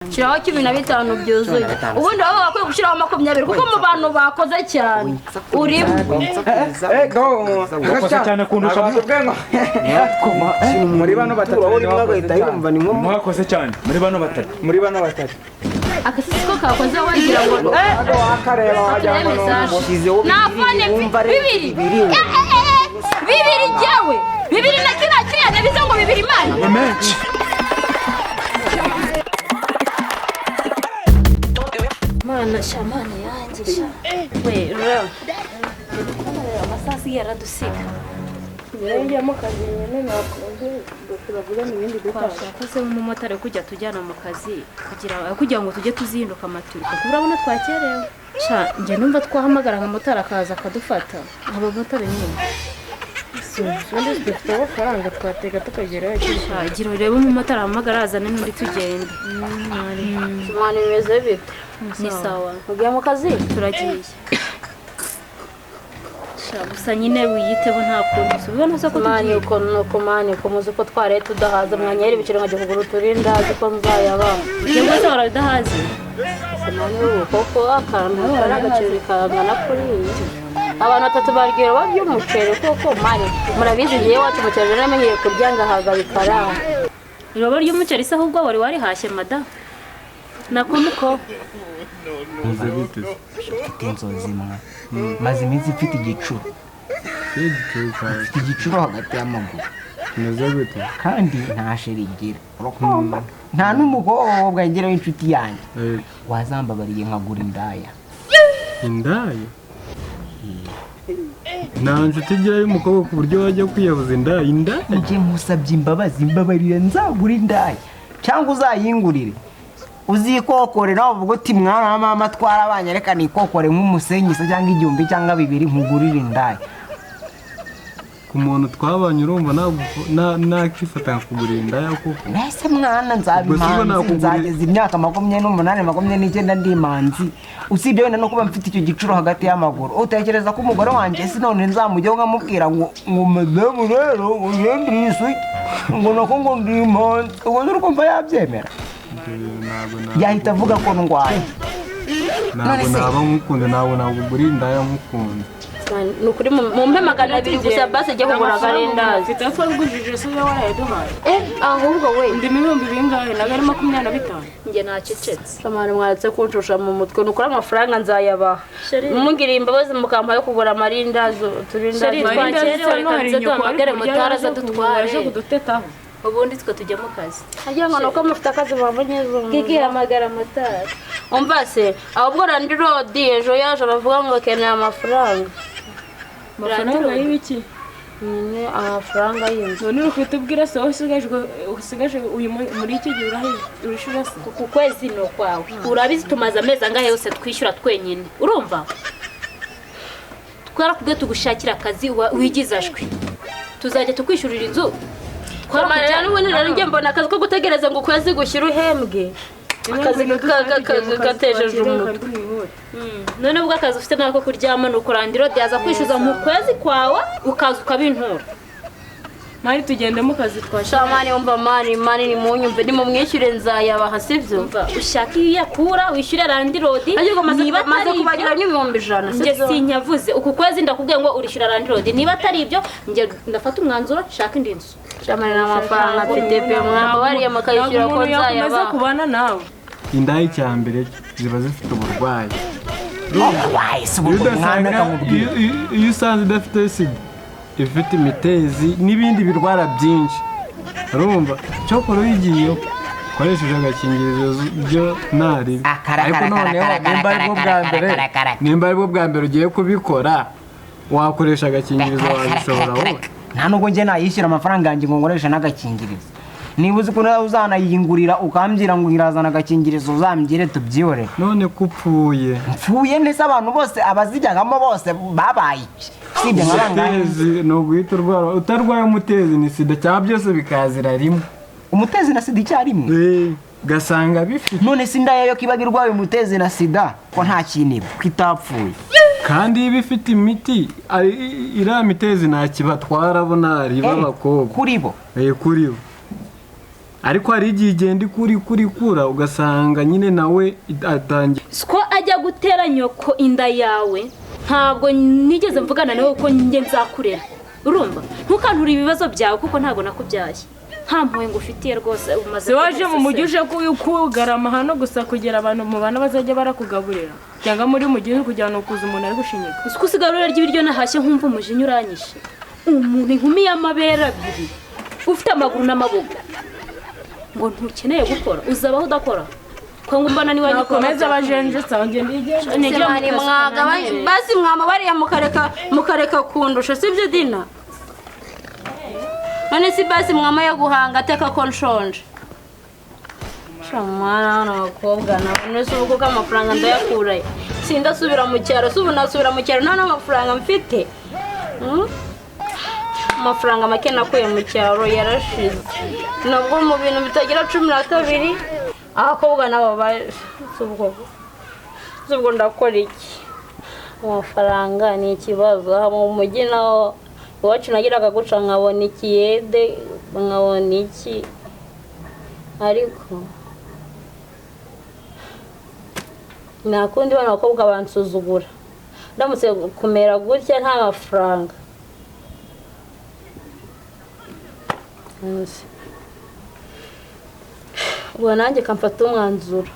Shyiraho 15 byuzuye. Ubundi baba bakwiye gushyiraho 20 kuko mu bantu bakoze cyane urimo. Wakoze cyane kundusha. Muri bano batatu mwakoze cyane muri bano batatu. Muri bano batatu. Akasisi ko kakoze wagira ngo wakareba wagira ngo ni nafone bibiri bibiri jyewe bibiri na kiriya kiriya nabize ngo bibiri imana ni menshi. Mana sha mana yanjye sha we rura amasaha yaradusiga. Njyamo kazi nyine nakunze turagurana ibindi dutanga. Twashaka umumotari kujya tujyana mu kazi kugira ngo tujye tuzinduka amaturi kuko urabona twakerewe. Sha njye numva twahamagara nka motari akaza akadufata abamotari nyine. Ubundi dufite amafaranga twatega tukagerayo. Sha gira urebe umumotari ahamagara azane n'undi tugende. Mwana bimeze bite? Ni sawa. Ugiye mu kazi? Turagiye. Gusa nyine wiyiteho nta kuntu ubona se ko mani uko nuko mani uko muzi ko twaraye tudahaza mwanyera ibiciro nkajya kugura uturindazi ko nzayaba. Njye se warabidahaze? Mani ubu koko akantu kari agaciro kangana kuriya. Abantu batatu baryohewe barya umuceri koko mani murabizi ngiye wacu umuceri namenyeye kurya ngahaga bikaranga. Irobo ry'umuceri se ahubwo wari warihashye mada? Nako muko. Mfite inzozi mwa maze iminsi mfite igicuro. Mfite igicuro hagati y'amaguru. Kandi nta sheri igira. Nta n'umukobwa ngira w'inshuti yanjye. Wazambabariye nkagura indaya. Indaya? Nta nshuti igira y'umukobwa ku buryo wajya kwiyabuza indaya. Indaya? Njye nkusabye imbabazi, mbabarira nzagura indaya cyangwa uzayingurire. Uzikokore nawe uvuga uti mwana wa mama twarabanye reka nikokore nk'umusenyi se cyangwa 1000 cyangwa 2000 nkugurire indaya. Ku muntu twabanye urumva nakifata nkakugurira indaya koko. Nese mwana nzaba imanzi nzageza imyaka 28 29 ndi imanzi. Usibye wenda no kuba mfite icyo gicuro hagati y'amaguru. Utekereza ko umugore wanjye si none nzamujyaho nkamubwira ngo ngo madamu rero ngo isugi ngo nako ngo ndi imanzi. Ubwo uri kumva yabyemera? Yahita avuga ko ndwaye. Ntabwo naba nkukunda, ntabwo nagugura indaya nkukunda. Nukuri mumpe 200 gusa basi ajya kugura akarindazi. Mfite atwagujije se warayaduhaye. Ahubwo we ndimo ibihumbi bingahe naga ari 25. Njye nacecetse. Samana mwaratse kunshusha mu mutwe nukuri amafaranga nzayabaha. Mungiriye imbabazi mukampa yo kugura amarindazi uturindazi. Sheri twakerewe reka duhamagare motari aza dutware. Aje kudutetaho. Ubundi twe tujya mu kazi. Agira ngo nuko mufite akazi babonye zo. Gigi hamagara motari. Umva se ahubwo Randi Road ejo yaje aravuga ngo akeneye amafaranga. Amafaranga y'ibiki? Nyine amafaranga y'inzu. None uri kutubwira se usigaje uyu muri iki gihe urishura se? Ku kwezi no kwawe. Urabizi tumaze amezi angahe yose twishyura twenyine. Urumva? Twarakubwiye tugushakira akazi wigizajwe. Tuzajya tukwishyurira inzu. Twamarira n'ubundi rero njye mbona akazi ko gutegereza ngo ukwezi gushyira uhembwe. Akazi gatejeje umutwe. None ubwo akazi ufite nako kuryama nuko Randi Road yaza kwishyuza mu kwezi kwawe ukaza ukabintura. Mari tugende mu kazi twashaka. Mani umva mani mani ni munyumve ni mumwishyure nzayabaha sivyo? Ushaka iyo yakura wishyure Randi Road. Niba maze kubagira n'100,000 njye sinyavuze uku kwezi ndakubwiye ngo urishyura Randi Road niba atari ibyo njye ndafata umwanzuro shaka indi nzu. Shamani n'amafaranga mfite pe mwambabariye mukayishyura ko nzayabaha. Kubana nawe. Indaya icya mbere ziba zifite uburwayi. Iyo usanze idafite sida ifite imitezi n'ibindi birwara byinshi urumva cyokora uyigiyeho ukoresheje agakingirizo byo ntaribi. Ariko noneho nimba aribwo bwa mbere ugiye kubikora wakoresha agakingirizo wabishobora wowe. Nta nubwo njye nayishyura amafaranga yanjye ngo nkoreshe n'agakingirizo. Niba uzi ko uzanayingurira ukambwira ngo irazana agakingirizo uzambwire tubyihorere. None ko upfuye? Mpfuye ndetse abantu bose abazijyagamo bose babaye iki? Usibye nka bangahe? Umutezi ni uguhita urwara, utarwaye umutezi ni sida cyangwa byose bikazira rimwe. Umutezi na sida icyarimwe? Gasanga bifite. None se indaya yo kibaga irwaye umutezi na sida ko nta kintu iba ko itapfuye? Kandi iyo ifite imiti iriya mitezi nta kibatwara bo nariba abakobwa. Kuri bo? Kuri bo. Ariko hari igihe igenda ikura ikura ikura, ugasanga nyine nawe atangiye. Siko ajya gutera nyoko inda yawe, ntabwo nigeze mvugana nawe ko njye nzakurera. Urumva, ntukanture ibibazo byawe kuko ntabwo nakubyaye, nta mpuhwe ngufitiye rwose. Umaze Se waje mu mujyi uje kugarama hano gusa kugira abantu mu bana bazajya barakugaburira, cyangwa muri mujyi uri kugira ngo ukuze umuntu ari gushinyika. Uzi ko usigaye urarya ibiryo nahashye nkumva umujinya uranyishe. Umuntu inkumi y'amabere abiri ufite amaguru n'amaboko ngo ntukeneye gukora, uzabaho udakora ko ngo mbona niwe Nakomeza abajenje sange ndigenda. Mani mwagabanye basi, mwamabariye mukareka kundusha, sibyo Dina? None si basi mwama yo guhanga ateka ko nshonje. Sha mwana, hano abakobwa nabo none se ubu kuko amafaranga ndayakuraye, sindasubira mu cyaro, si ubu nasubira mu cyaro nta n'amafaranga mfite. Amafaranga make nakuye mu cyaro yarashize, nabwo mu bintu bitagira 12. Abakobwa nabo si ubwo ndakora iki? Amafaranga ni ikibazo. Aha mu mujyi naho iwacu nagiraga guca nkabona ikiyede, nkabona iki, ariko nta kundi bano bakobwa bansuzugura ndamutse kumera gutya nta mafaranga. Ubwo nanjye kamfata umwanzuro,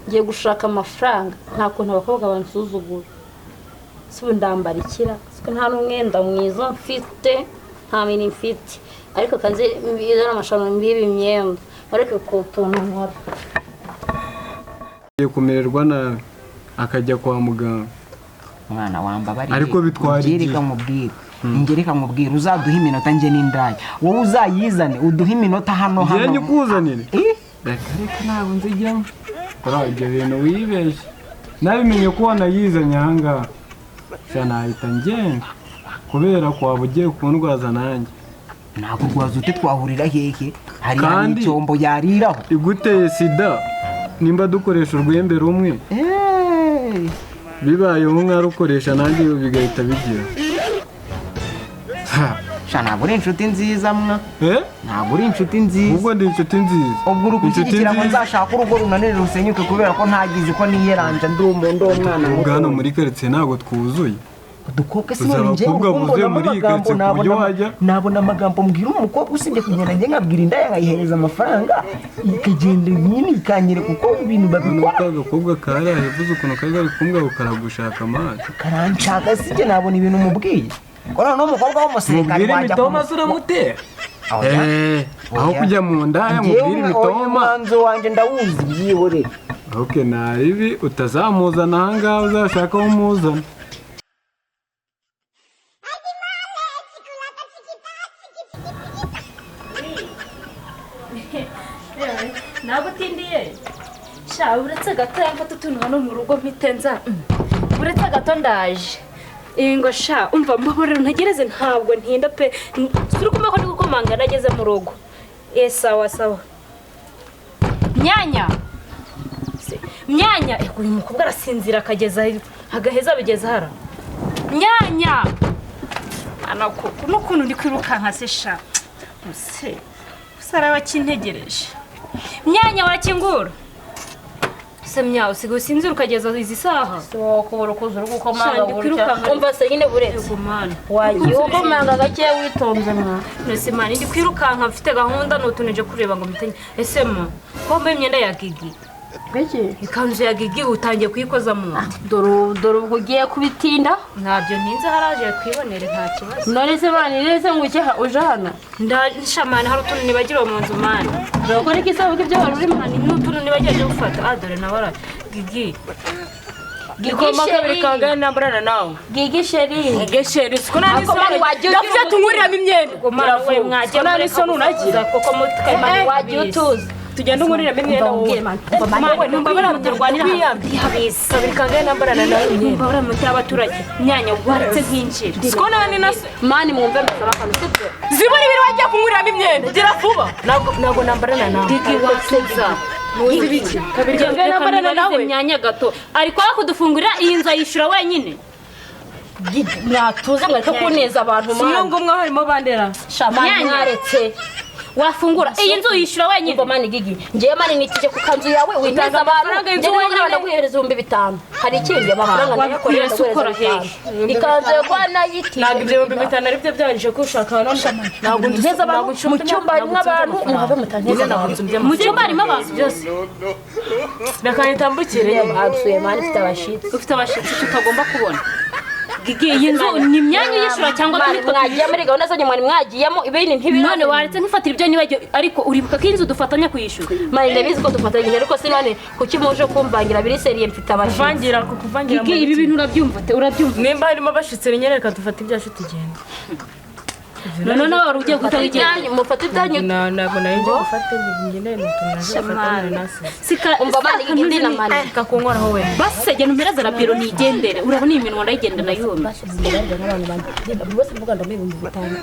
ngiye gushaka amafaranga, nta kuntu abakobwa bansuzugura. Si ubu ndambara ikira, siko nta n'umwenda mwiza mfite, nta bintu mfite, ariko kanze mbiza n'amashano mbiba imyenda bareke ku tuntu nkora. Agiye kumererwa nabi akajya kwa muganga. Mwana wambabariye, Ariko bitwara njye igihe. reka nkubwire, njye reka nkubwire, uzaduha iminota njye n'indaya, wowe uzayizane uduhe iminota hano Njye hano. nyikuzanire? Eh? Reka reka, ntabwo nzijyamo. Bro, ibyo bintu wibeshye, nabimenye ko wanayizanye ahangaha sha nahita ngenda, kubera ko waba ugiye kundwaza nanjye. Nakurwaza ute? Twahurira hehe? Hari Kandi- icyombo yariraho. Iguteye sida nimba dukoresha urwembe rumwe, Eh. bibaye umwe arukoresha nanjye bigahita bigira. Ha. Sha ntabwo uri inshuti nziza mwa. Eh? Ntabwo uri inshuti nziza. Ubwo ndi inshuti nziza. Ubwo uri Inshuti gushyigikira ngo nziza. nzashake urugo runanire rusenyuke kubera ko ntagize ko niyeranja ndi umuntu umwana Ubwo hano muto. muri karitsiye ntabwo twuzuye. Udukobwa si Uzi none njyewe abakobwa buzuye urukumbonamo muri iyi amagambo, karitsiye ku buryo nabona wajya? nabona amagambo mbwira umukobwa, usibye kugenda njye nkabwira indaya nkayihereza amafaranga ikagenda nyine ikanyereka uko ibintu Noneho babikora. ka gakobwa kari yavuze ukuntu kari kari kumbwa ngo karagushaka amazi. Karanshaka si njye nabona ibintu mubwiye. Ko noneho umukobwa w'umusirikare Mubwire wajya imitoma se uramutera? Oya. Eh, aho Oya. kujya mu ndaya Njyewe mubwire oya, imitoma. umwanzuro wanjye ndawuzi, byihorere. Ok, nta ribi utazamuzana ahangaha, uzashaka aho umuzana. Ntabwo utindiye sha, uretse gato yamfata utuntu hano mu rugo mpite nza. Uretse gato ndaje. Ingo sha, umva mbabarira ntegereze, ntabwo ntinda pe. Suri kumva ko ndi gukomanga nageze mu rugo. Eh, sawa sawa. Myanya myanya, uyu mukobwa arasinzira akageza agaheza bigeza hara. Myanya ana koko n'ukuntu ndi kwirukanka se sha, use usaraba kintegereje. Myanya wakingura se mya, usigaye usinzira ukageza izi saha. Si wowe kubura ukuza uri gukomanga Sha, ndi gutya. kwirukanka. Umva se nyine buretse Yego mana. wagiye ukomanga gake witonze mwa. Nese mani ndi kwirukanka mfite gahunda n'utuntu nje kureba ngo mpite. Ese ma, ko wambaye imyenda ya Gigi? Iki? Ikanzu ya Gigi utangiye kuyikoza mu nda. Dore ubwo ugiye kubitinda. Ntabyo ntinze, haraje kwibonere nta kibazo. None se mani nese ngo uke uje hano? Ndashamana hari utuntu nibagiriwe mu nzu mani. Urakora iki se ubwo ibyo wari urimo? Mani n'utuntu nibagiwe gufata. Ah dore nawe Gigi. Gikoma kabiri kangahe nambarana nawe? Gigi sheri. Gesheri siko nta Ako mani n'isoni. wagiye ugira Ndavuze tunguriramo imyenda. Mani we mwagiye Siko nta n'isoni unagira. koko mutwe Wagiye utuza. Tugenda unguriramo imyenda wowe. Mani numva mutarwanira habisa. Kabiri kangahe nambarana nawe imyenda. Numva muti abaturage myanya waretse nkinjira. Siko nta n'isoni. Mani mwumve mbasaba akantu sibyo? Zibura ibiri wagiye kunguriramo imyenda. Gira vuba. Ntabwo nambarana nawe. Gigi watuza. Muzi biki? Kabiri kangahe nambarana nawe. Myanya gato. Ariko kudufungurira iyi nzu ayishura wenyine. Mwatuze mwareke kuneza abantu Si mani. ngo mwa harimo bandera. Sha mani Myanya. mwaretse. Wafungura iyi nzu uyishyura wenyine. Umva mani Gigi, ngewe mani nitije ku kanzu yawe winteza abantu. Amafaranga y'inzu Njyewe wenyine. ndaguhereza 5000. Hari ikindi amafaranga ndayakorera Wakwiriye ndaguhereza ukora 5000. Ikanzu yawe kwa nayitije. Ntabwo ibyo 5000 ari byo byangije ko ushaka none ntabwo Nteza abantu mu cyumba harimo abantu muhave mutanteza abantu. Mu cyumba harimo abantu byose. Reka nitambukire. Mwansuye mani mfite abashitsi. Ufite abashitsi tutagomba kubona. Gigi, iyi nzu ni imyanya yishyura cyangwa Mani turi mwagiye muri gahunda zanyu mwari mwagiyemo ibintu ntibiri. None waretse nkifatira ibyo nibagiwe, ariko uribuka ko inzu dufatanya kuyishyura. Mani ndabizi ko dufatanyije ariko sinone kuki muje kumvangira biri seriye mfite abashitsi. Kuvangira kukuvangira. Gigi, ibi bintu urabyumva te? Urabyumva? Nimba harimo abashitsi nyine reka dufate ibyacu tugende. None nawe wari ugiye guhita wigenda. Ibyanyu mufate ibyanyu. Ntabwo nari ngiye gufata ngeneye mu tuntu naje gufata nanasize. Umva mani Gigi ndi na mani. Reka kunkoraho we. Basi genda umpereze rapiro nigendere. Urabona iyi minwa ndayigendana yumye.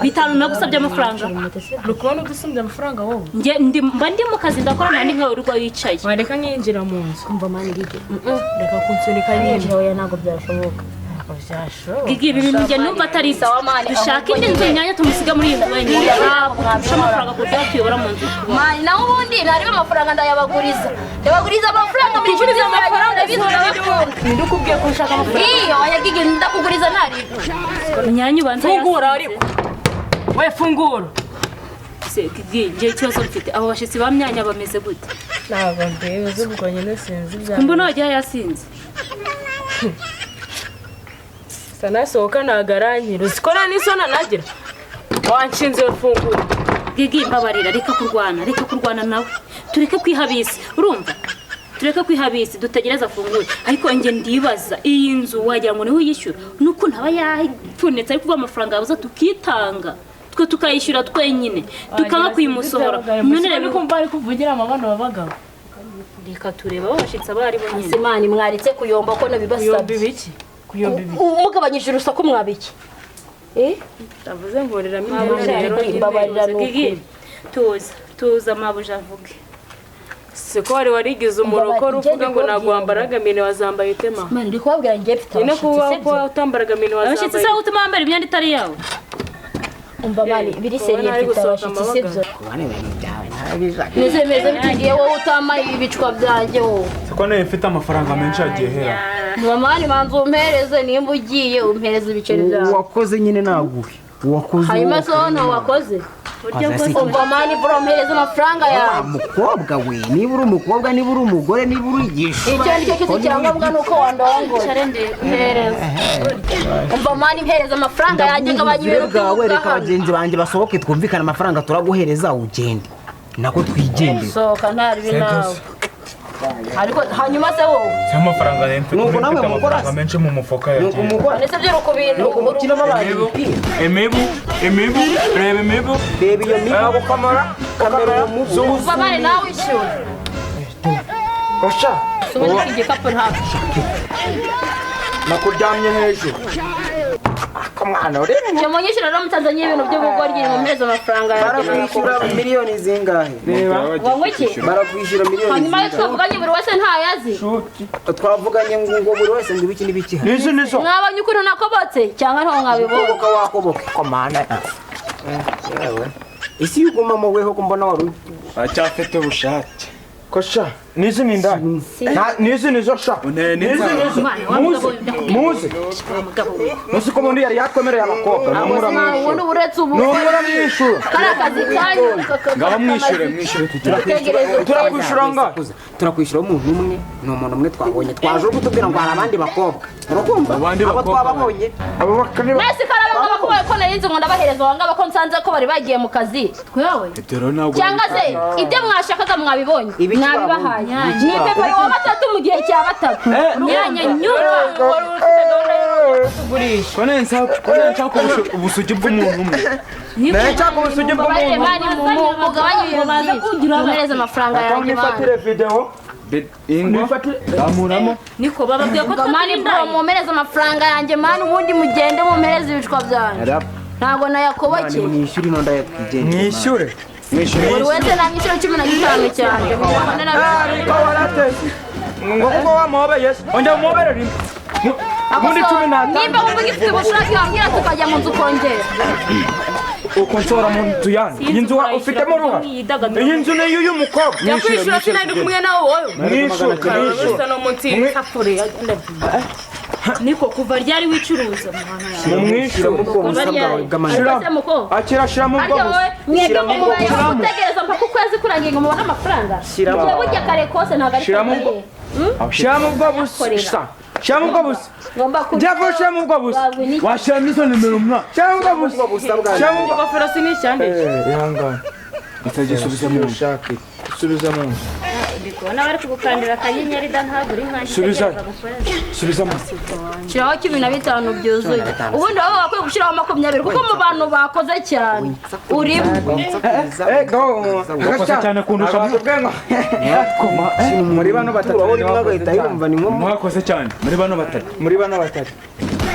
5 nagusabye amafaranga. Uri kubona udusumbye amafaranga wowe. Nge ndi mba ndi mu kazi ndakora nta nkawe urwa wicaye. Wareka nkinjira mu nzu. Umva mani Gigi. Reka kunsunika nyine. Oya ntabwo byashoboka. Gigi, ibi bintu njye numva atari Sawa mani, dushaka indi nzu imyanya tumusiga muri iyi nzu wenyine. Ntabwo turusha amafaranga ku buryo tuyobora mu nzu. Mani naho ubundi ntarebe amafaranga ndayabaguriza. Ndabaguriza amafaranga muri inshuti amafaranga ndabakunda. Ndikubwiye ko ushaka amafaranga. Iyo oya Gigi ndakuguriza ntari. Imyanya ubanza Fungura ariko. We fungura. Se Gigi, njye ikibazo mfite abo bashitsi ba myanya bameze gute? Ntabwo mbizi ubwo nyine sinzi ibya. Mbona wagiye yasinze. Sanasohoka ntagaranyira. Uzikora n'isona nagira. Wanshinze fungura. Gigi, mbabarira reka kurwana nawe. Tureke kwihabisa, urumva? Tureke kwihabisa dutegereza afungure. Ariko njye ndibaza iyi nzu wagira ngo niwe uyishyura. Nuko ntaba yapfunitse ariko kuva amafaranga yabuze tukitanga. Twe tukayishyura twenyine. Tukanga kuyimusohora. None rero kumva ari kuvugira amabano babagabo. Reka tureba abo bashitsi abari bo nyine. Simani mwaritse kuyomba ko nabibasabye. Kuyomba ibiki? Kuyomba ibiki? Umugabanyije urusaku mwabiki. Ndavuze ngorera rero mbabarira Gigi, tuza mabuja avuge. Siko wari warigize umurokore uvuga ngo ntabwo wambaraga mine wazambaye utema. Mani ndi kubabwira ngiye mfite Nyine kuba utambaraga mine wazambaye. Abashitsi se utuma wambara imyenda itari yawe. Umva mani biri seriye mfite abashitsi sibyo. Kubana ibintu byawe ntabijaka. Nizemeze bitigiye wowe utama ibicwa byanjye wowe. Siko nawe mfite amafaranga menshi yagiye hera. Mama manzu umpereze nimba ugiye umpereze ibiceri byawe. Uwakoze nyine naguhe. Uwakoze. Hanyuma so nta wakoze. Umva mani bro mpereze amafaranga yawe. Mukobwa we, niba uri umukobwa, niba uri umugore, niba uri igisho. Icyo nicyo cyose cyangombwa nuko wandongoye. Mpereze. Umva mani mpereze amafaranga yanjye ngabanye ibintu bwawe, reka bagenzi banjye basohoke twumvikane amafaranga turaguhereza ugende. Nako twigendere. Sohoka ntari nawe. Ariko hanyuma se wowe Si amafaranga mfite. Nuko namwe mukora amafaranga menshi mu mufuka yagiye. Ndetse byo rukubintu umukino w'abantu. Imibu, reba imibu. Reba iyo mibu. Kamera umubu. Umva mani nawe ishyura. Osha. Subiza iki gikapu ntabwo. Nakuryamye hejuru. Akamwana uri. Cyo munyishyura rero mutanzanye ibintu by'ubugoryi mu mpereza amafaranga yanjye. Barakwishyura miliyoni zingahe? Reba. Wanywa iki? Barakwishyura miliyoni Hanyuma yo zingahe? twavuganye buri wese ntayazi. Twavuganye ngo buri wese ngo ibiki n'ibiki. Nizo nizo. Mwabonye ukuntu nakobotse cyangwa ntaho mwabibonye? Koboka wakoboka. Komana. Yewe. Isi yugumamo weho ko mbona wari Aracyafite ubushake. Kosha. Nizo ni ndani. Nizo nizo sha. Nizo nizo. Muze. Muze ko mundi yari yakwemereye abakobwa. Numura uretse ubu. Numura mwishyura. Kara kazi kanyu. Ngaho mwishyure Turakwishyura nga. Turakwishyura umuntu umwe, ni umuntu umwe twabonye. Twaje kutubwira ngo hari abandi bakobwa. Urakumva? Abo twababonye. Abo bakane. Mwese karabanga bakubaye ko narinzi ngo ndabahereza wanga ko nsanze ko bari bagiye mu kazi. Twewe. Cyangwa se ibyo mwashakaga mwabibonye. Mwabibahaye. Ni pepe wa batatu mu gihe cya batatu. Myanya nyuma. Wari ufite gahunda yo kutugurisha. Ko nshaka ubusugi bw'umuntu umwe. Nshaka ubusugi bw'umuntu. Mani mugabanye ibintu byinshi. Muhereze amafaranga yanjye. Nifatire video. Ingwa. Amuramo. Niko bababwiye ko mani bro mumereze amafaranga yanjye mani ubundi mugende mumereze ibicwa byanjye. Ntabwo nayakobokeye. Mwishyure ino ndayatwigendera. Mwishyure. Buri wese nanyishyura 15 cyane. Ariko warateze. Ngo kuko wamuhobeye se. Ongera umuhobere rimwe. Ubundi 15. Nimba wumva ugifite ubushake wambwira tukajya mu nzu ukongera. Uko nsohora mu nzu yanjye. Iyi nzu ufitemo uruhare. Iyi nzu ni iy'uyu mukobwa. Jya kwishyura, sinari kumwe nawe wowe. Mwishure, mwishure. Bisa no munsi. Niko kuva ryari wicuruza mwana yawe? Mumwishure. Ubwo busa bwawe bw'amanywa. Ariko se muko, Akira, shiramo ubwo arya busa. wowe mwebwe ngo mubayeho gutegereza mpaka ukwezi kurangiye ngo mubone amafaranga. Shyiramo. Njye burya kare kose ntabwo ari Shyiramo kare. Shiramo ubwo busa. Shiramo ubwo busa. Ngomba kurya. Jya shiramo ubwo busa. Wabona Washyiramo izo nimero mwa. Shiramo ubwo busa. Ubwo busa bwanjye. Shiramo ubwo. Ingofero sinishyandike. Ihangane. Utagisubiza mu nzu. Ushake. Subiza mu nzu. Ndi kubona bari kugukandira akanyenyeri da, ntabwo uri nkanjye. Subiza. Utegereza gukwezi. Subiza mu nzu. Shyiraho 15 byuzuye. Ubundi baba bakwiye gushyiraho 20 kuko mu bantu bakoze cyane urimo. Eh, go. Wakoze cyane kundusha. Muri bano batatu. Turaho rimwe agahita yumva ni nko Mwakoze cyane muri bano batatu. Muri bano batatu.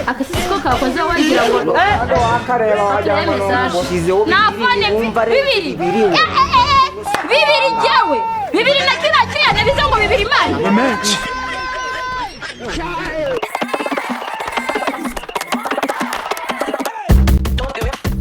Akasisi ko kakoze wagira ngo Ntabwo wakareba wagira ngo ni umuntu. Shyizeho nta bibiri, fone wumva ari bibiri. bibiri. Eh, eh, eh, eh, bibiri jyewe bibiri na kiriya kiriya nabize ngo bibiri imana Ni menshi.